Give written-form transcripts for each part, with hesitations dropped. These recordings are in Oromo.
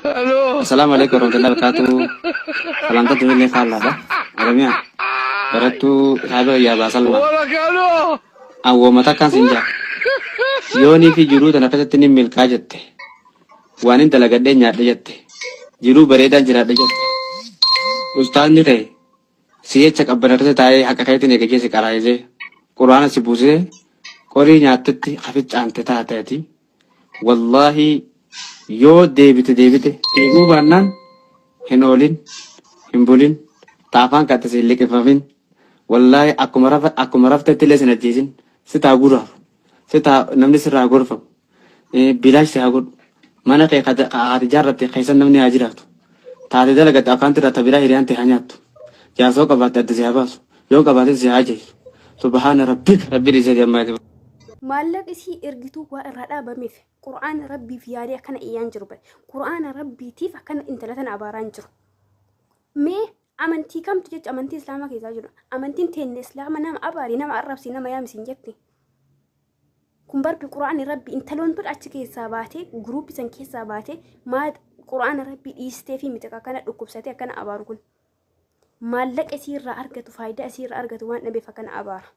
Assalaamu alaikum warahmatullahi wabarakatuh. Salaamtaa tunillee faallaadha. Oromiyaa barattuu saahiba biyyaa baasalma. Awwooma takkaan siin jaa. Yoonii fi jiruu tana keessatti ni milkaa jette. Waan hin dalagadhee nyaadhe jette. Jiruu bareedaan jiraadhe jette. Ustaazni kee si jecha qabbana keessa taa'ee haqa keetiin eegajee si qaraayisee quraana si buusee qorii nyaattetti haficcaante taateeti. Wallaahi yoo deebite deebite deebi'uu baannaan hin oolin hin bulin ta afaan qaxxe si hin liqimfamin. Wallaahi akkuma rafa akkuma raftetti illee sin ajjeesin, si taa guraaru, si taa namni sirraa gorfamu, bilaash si haa godhu, mana kee ka ati jaarratte keessa namni haa jiraatu, taate dalagatte akkaanti irraa ta biraa hiriyaan ta'e haa nyaattu, jaarsoo qabaatte adda si haa baasu, yoo qabaatin si haa ajjeesu. Subhaana rabbika rabbi dhiisee ammaa. Maallaqa isii ergituu waa irraa dhaabameef Qur'aana Rabbiif yaadee akkana iyyaan jiru bare. Qur'aana Rabbiitiif akkana intala tana abaaraan jiru. Mee amantii kamtu jecha amantii Islaamaa keessaa jiru. Amantiin teenne Islaama nama abaari, nama arrabsi, nama yaamsi hin jetti. Kun barbi Qur'aani Rabbi intaloon tun achi keessaa baatee guruupi san keessaa baatee maa Qur'aana Rabbii dhiistee fi miti akkana dhukkubsatee akkana abaaru kun. Maallaqa isii irraa argatu, faayidaa isii irraa argatu waan dhabeef akkana abaara.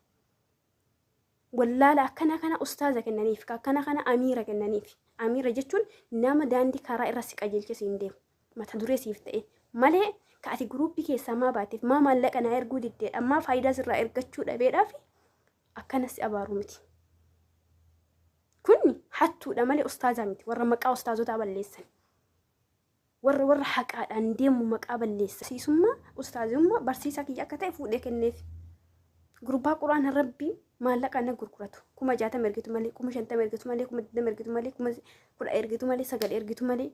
Wallaala akkana kana ustaaza kennaniif, ka akkana kana amiira kennaniif. Amiira jechuun nama daandii karaa irra si qajeelche siin deemu, mata duree siif ta'e malee, ka ati guruuppii keessaa maa baateef, maa maallaqa naa erguu diddeedha, maa faayidaa sirraa ergachuu dhabeedhaaf akkana si abaaru miti. Kun hattuudha malee ustaazaa miti, warra maqaa ustaazotaa balleessan. Warra haqaadhaan deemu maqaa balleessa. Barsiisummaa, ustaazummaa, barsiisaa kiyya akka ta'e fuudhee kenneef. Gurbaa Quraana Rabbii maallaqaan na gurguratu. 60,000 ergitu malee, 50,000 ergitu malee, 20,000 ergitu malee, 10,000 ergitu malee, 9 ergitu malee.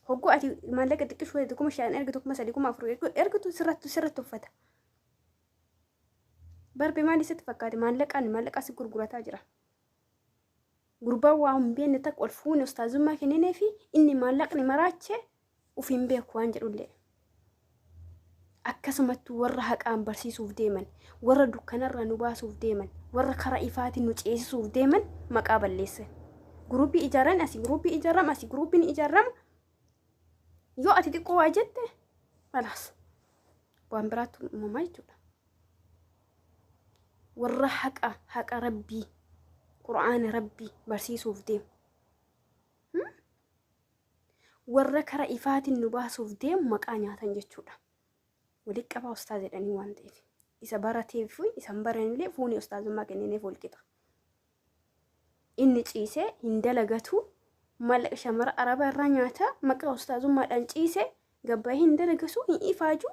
Hogguu ati maallaqa xiqqishuu ergitu, 5,000 ergitu, 3,000, 4,000 ergitu, sirratti uffata. Barbe maal isatti fakkaate, maallaqaan maallaqa si gurgurataa jira. Gurbaan waa hin beekne takka ol fuune ustaazummaa kenninee fi inni maallaqni maraache uf hin beeku waan jedhullee. Akkasumatti warra haqaan barsiisuuf deeman, warra dukkanarraa nu baasuuf deeman, warra karaa ifaatiin nu ceesisuuf deeman maqaa balleessan. Guruppii ijaaran asii, guruppii ijaarama asii, guruppiin ijaarama. Yoo ati xiqqoo waa jette, balaas waan biraatti uumamaa jechuudha. Warra haqa Rabbii, Qur'aana Rabbii barsiisuuf deemu, warra kara ifaatiin nu baasuuf deemu maqaa nyaatan jechuudha. Walitti qabaa ustaaz jedhanii waan ta'eef. Isa baratee fi isa hin baranillee fuunee ustaazummaa kennineef wal qixa. Inni ciisee hin dalagatu, maallaqa shamara araba irraa nyaata, maqaa ustaazummaadhaan ciisee gabbaa'ee hin dalagatu, hin ifaaju.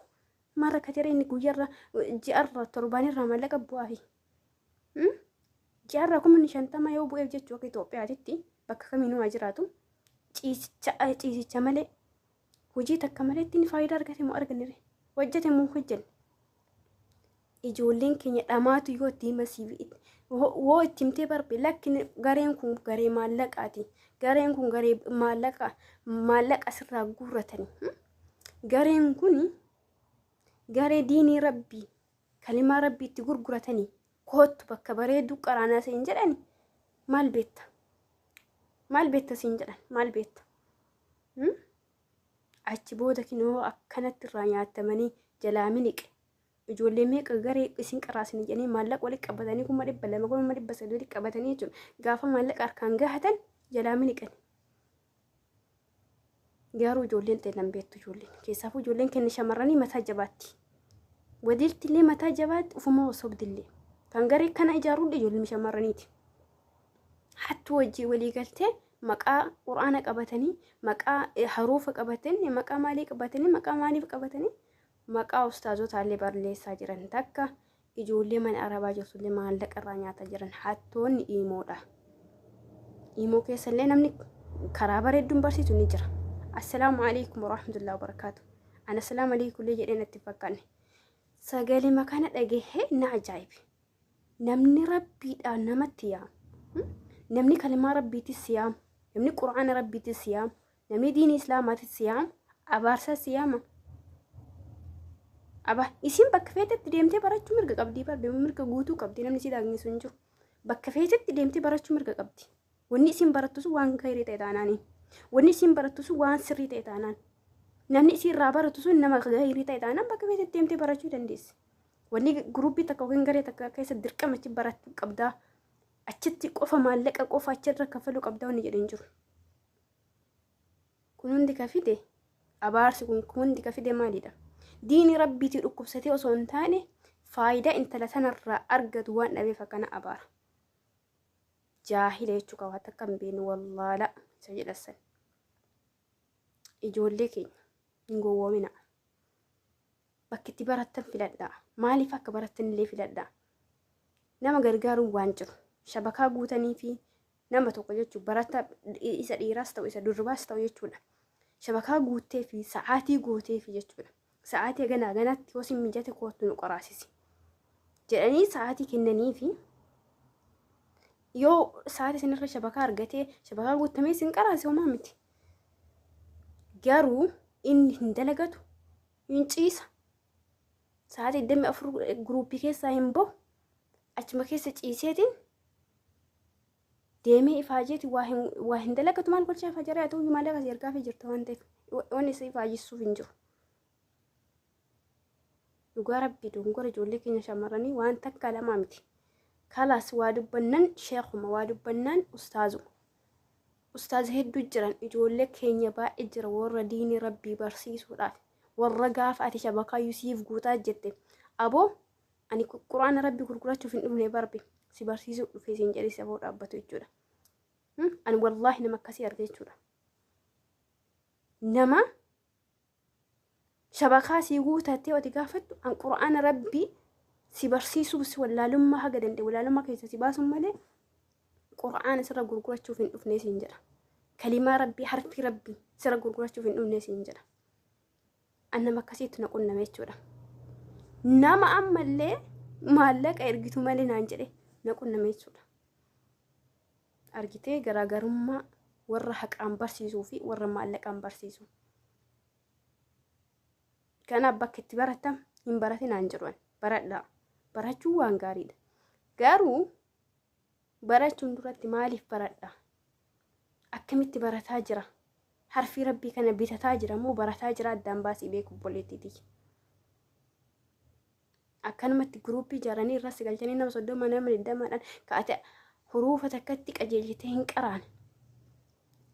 Maal rakkateera inni guyyaarra, ji'arra, torbaanirraa maallaqa bu'aafi. Ji'arraa 50,000 yoo bu'eef jechuu, akka Itoophiyaatitti bakka kamiinuu haa jiraatu, ciisicha ciisicha malee, hojii takka malee inni faayidaa argate moo arganne, hojjete moo hojjenne. Ijoolleen keenya dhamaatu yoo itti hima siif woo itti himtee barbe, lakki, gareen kun garee maallaqaati, gareen kun garee maallaqa maallaqa sirraa guurratani, gareen kun garee diinii Rabbii, kalimaa Rabbii itti gurguratanii, koottu bakka bareedduu qaraanaa siin jedhani, maal beetta, maal beetta siin jedhan, maal beetta. Achi booda kinoo akkanatti irraa nyaatamanii jalaa miliqe. Ijoollee meeqa garee isin qaraasini jedhanii maallaqa walitti qabatanii, 200,000, 300,000 walitti qabatanii jechuudha. Gaafa maallaqa harkaan gahatan jalaa miliqan. Garuu ijoolleen teellan beektu, ijoolleen keessaafuu ijoolleen kenna shamarranii mataa jabaatti. Wadiilti illee mataa jabaatti, ufuma sobdillee. Kan garee kana ijaaruullee ijoolleen shamarraniiti. Hattuu wajjin walii galtee maqaa Qur'aana qabatanii, maqaa haruufa qabatanii, maqaa maalii qabatanii, maqaa maaliif qabatanii maqaa ustaazotaallee balleessaa jiran, takka ijoollee mana arabaa jirtullee maallaqa irraa nyaataa jiran hattoonni iimoodha. Iimoo keessallee namni karaa bareedduun barsiisu ni jira. Assalaamu alaikum warahmatullahi wabarakaatu. Ana assalaamu alaikum illee jedhee natti fakkaanne. Sagalima kana dhagahee na ajaa'ibe. Namni Rabbiidhaan namatti yaamu. Namni kalimaa Rabbiitis si yaamu. Namni Qur'aana Rabbiitis si yaamu. Namni diinii Islaamaatis si yaamu. Abaarsaa si yaama. Aba isiin bakka feetetti deemtee barachuu mirga qabdii, barbe mirga guutuu qabdi, namni si daangessu hin jiru. Bakka feetetti deemtee barachuu mirga qabdi. Wanni isiin barattu sun waan khayrii ta'e taanaani. Wanni isiin barattu sun waan sirrii ta'e taanaan. Namni isii irraa baratu sun nama gaarii ta'e taanaan bakka feetetti deemtee barachuu dandeessi. Wanni guruppii takka yookiin garee takka keessa dirqama achi barachuu qabdaa. Achitti qofa maallaqa qofa achirra kaffaluu qabdaa wanni jedhan jiru. Kun hundi ka fide abaarsi kun hundi ka fide maalidha? Diini rabbiitii dhukkubsatee osoo hin taane faayidaa intala sanarraa argatu waan dhabeef akkana abaara. Jaahila jechuu qaba takka hin beeknu wallaala isa jedhasan. Ijoollee keenya hin gowwoomina. Bakki itti barattan filadhaa. Maaliif akka barattan illee filadhaa. Nama gargaaruun waan jiru. Shabakaa guutanii fi nama tokko jechuun barataa isa dhiiraas ta'u isa durbaas ta'u jechuudha. Shabakaa guuttee fi sa'aatii guutee fi jechuudha. Sa'aatii ganaa ganaatti yoo sin mijate koottu nu qoraasisi. Jedhanii sa'aatii kennanii fi yoo sa'aatii isinirra shabakaa argatee shabakaa guutamee isin qaraase homaa miti. Garuu inni hin dalagatu hin ciisa. Sa'aatii 24 guruuppii keessaa hin bahu. Achuma keessa ciiseetiin deemee ifaajeeti waa hin dalagatu maal golchaa ifaajara haa ta'u maallaqa si ergaafii jirta waan ta'eef wanni isa ifaajissuuf hin jiru. Dhugaa rabbii dogongora ijoollee keenya shamarranii waan takka lamaa miti. Kalaas waa dubbannan sheekuma waa dubbannaan ustaazuma. Ustaaza hedduu jiran ijoollee keenya baay'ee jira warra diinii rabbii barsiisuudhaaf warra gaafa ati shabakaa yusiif guutaa jette aboo ani quraana rabbii gurgurachuuf hin dhufne barbe si barsiisuuf dhufee siin jedhee saboo dhaabbatu jechuudha. Ani wallaahi nama akkasii arge jechuudha. Nama shabakaa sii guutattee ati gaafattu an quraana rabbii si barsiisuuf si wallaalummaa haga danda'e wallaalummaa keessa si baasuun malee quraana sirra gurgurachuuf hin dhufne siin jedha. Kalimaa rabbii harfi rabbii sirra gurgurachuuf hin dhufne siin jedha. An nama akkasiitti na qunname jechuudha. Nama ammallee maallaqa ergitu malee naan jedhe na qunname jechuudha. Argitee garaagarummaa warra haqaan barsiisuu fi warra maallaqaan barsiisu. Kanaaf bakka itti baratan hin baratinaan jedhu baradhaa. Barachuun waan gaariidha. Garuu barachuun duratti maaliif baradha? Akkamitti barataa jira? Harfii rabbii kana bitataa jira moo barataa jira addaan baasii beeku obboleettiiti. Akkanumatti guruuppii ijaaranii irras galchanii nama 30 nama 20dhaan kaa'ate huruufa takkatti qajeelchitee hin qaraan.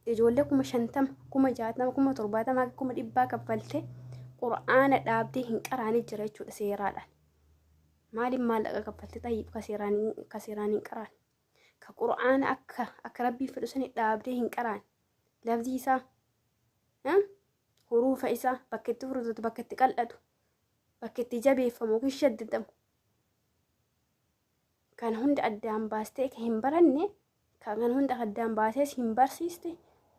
Ijoollee 50,000, 60,000, 70,000, 100,000 kaffaltee qura'aana dhaabdee hin qaraane jira jechuudha seeraadhaan. Maaliif maallaqa kaffaltee tayyib ka seeraan hin qaraan? Ka qura'aana akka rabbiin fedhu sani dhaabdee hin qaraan. Lafti isaa huruufa isaa bakka itti furdatu bakka itti qal'atu bakka itti jabeeffamu yookiin shaddadamu. Kan hunda addaan baastee kan hin baranne kan hunda addaan baasees hin barsiiste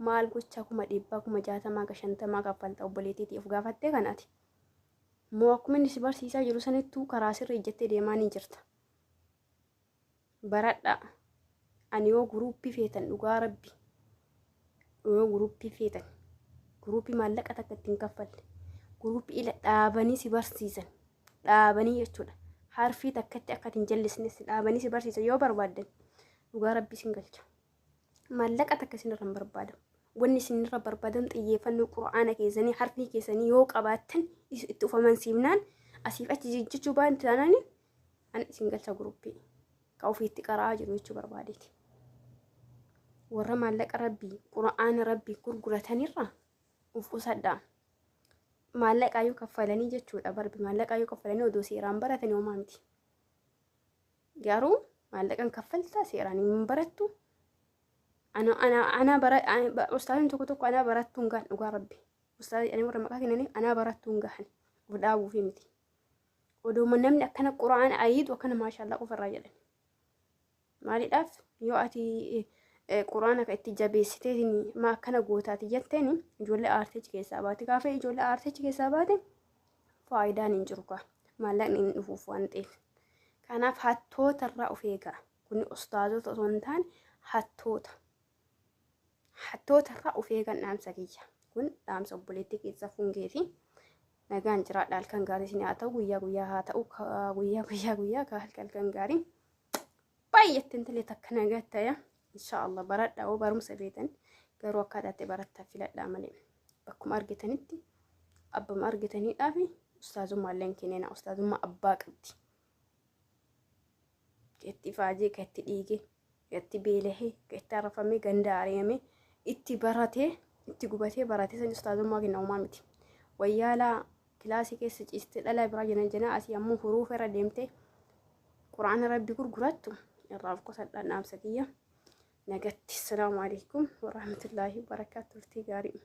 maal gochaa 100,000 60,000 ka 50 kaffalta obboleettiitii of gaafattee kanaati. Moo akkuma inni si barsiisaa jiru sanittuu karaa sirrii ejjettee deemaa ni jirta. Baradhaa. Ani yoo guruuppii feetan dhugaa rabbi. Yoo guruuppii feetan guruuppii maallaqa takka ittiin kaffalle guruuppii ila dhaabanii si barsiisan dhaabanii jechuudha. Harfii takkatti akka hin jallisnes dhaabanii si barsiisan yoo barbaaddan dhugaa rabbi isin galcha. Maallaqa takka isinirra hin barbaadamu. Wanni isinirra barbaadamu xiyyeeffannoo qura'aana keessanii harfii keessanii yoo qabaattan itti ufamansiifnaan asiif achi jechuu baan taanaan an isin galcha guruppii ka ofiitti qara'aa jiru jechuu barbaadeeti. Warra maallaqa rabbii qura'aana rabbii gurguratanirra uf qusadhaa. Maallaqaa yoo kaffalanii jechuudha barbi maallaqaa yoo kaffalanii odoo seeraan baratanii homaa miti. Garuu maallaqan kaffaltaa seeraan hin barattu. Ana bara ustaazonni tokko tokko anaa barattuu hin gahan dhugaa rabbi. Ustaazii ani warra maqaa kennaniif anaa barattuu hin gahan of dhaabuufi miti. Odoo namni akkana qura'aana ayiitu akkana maashaallah qofarraa jedhan. Maaliidhaaf yoo ati qura'aana ka itti jabeessiteetiin maa akkana gootaati jetteen ijoollee aartichi keessaa baate gaafa ijoollee aartichi keessaa baate faayidaan hin jiru kaa maallaqni hin dhufuuf waan ta'eef. Kanaaf hattootarraa of eegaa. Kun ustaazota osoo hin taane hattoota. Hattootarraa of eegan dhaamsa kiyya. Kun dhaamsa obboleettii keessa fungeeti. Nagaan jiraadha halkan gaarii isin haa ta'u guyyaa guyyaa haa ta'u guyyaa guyyaa guyyaa halkan gaarii. Baay'eetti intalee takka nagaa ta'e. Inshaallah baradhaa oo barumsa beetan. Garuu akkaataa itti barattan filadhaa malee. Bakkuma argitanitti abbama argitaniidhaa fi ustaazummaa illee hin kennina. Ustaazummaa abbaa qabdi. Ka itti ifaajee, ka itti dhiige, ka itti beelahee, ka itti arrafamee, ganda ari'amee, itti baratee, itti gubatee baratee san ustaazummaa kenna homaa miti. Wayyaalaa kilaasii keessa ciistee dhalaa biraa jana janaa asii ammoo huruufa irra deemtee quraana rabbi gurgurattu irraa of qusadhaan dhaamsa kiyya. Nagatti. Assalaamu alaikum warahmatullaahi wabarakaatu. Turtii gaarii.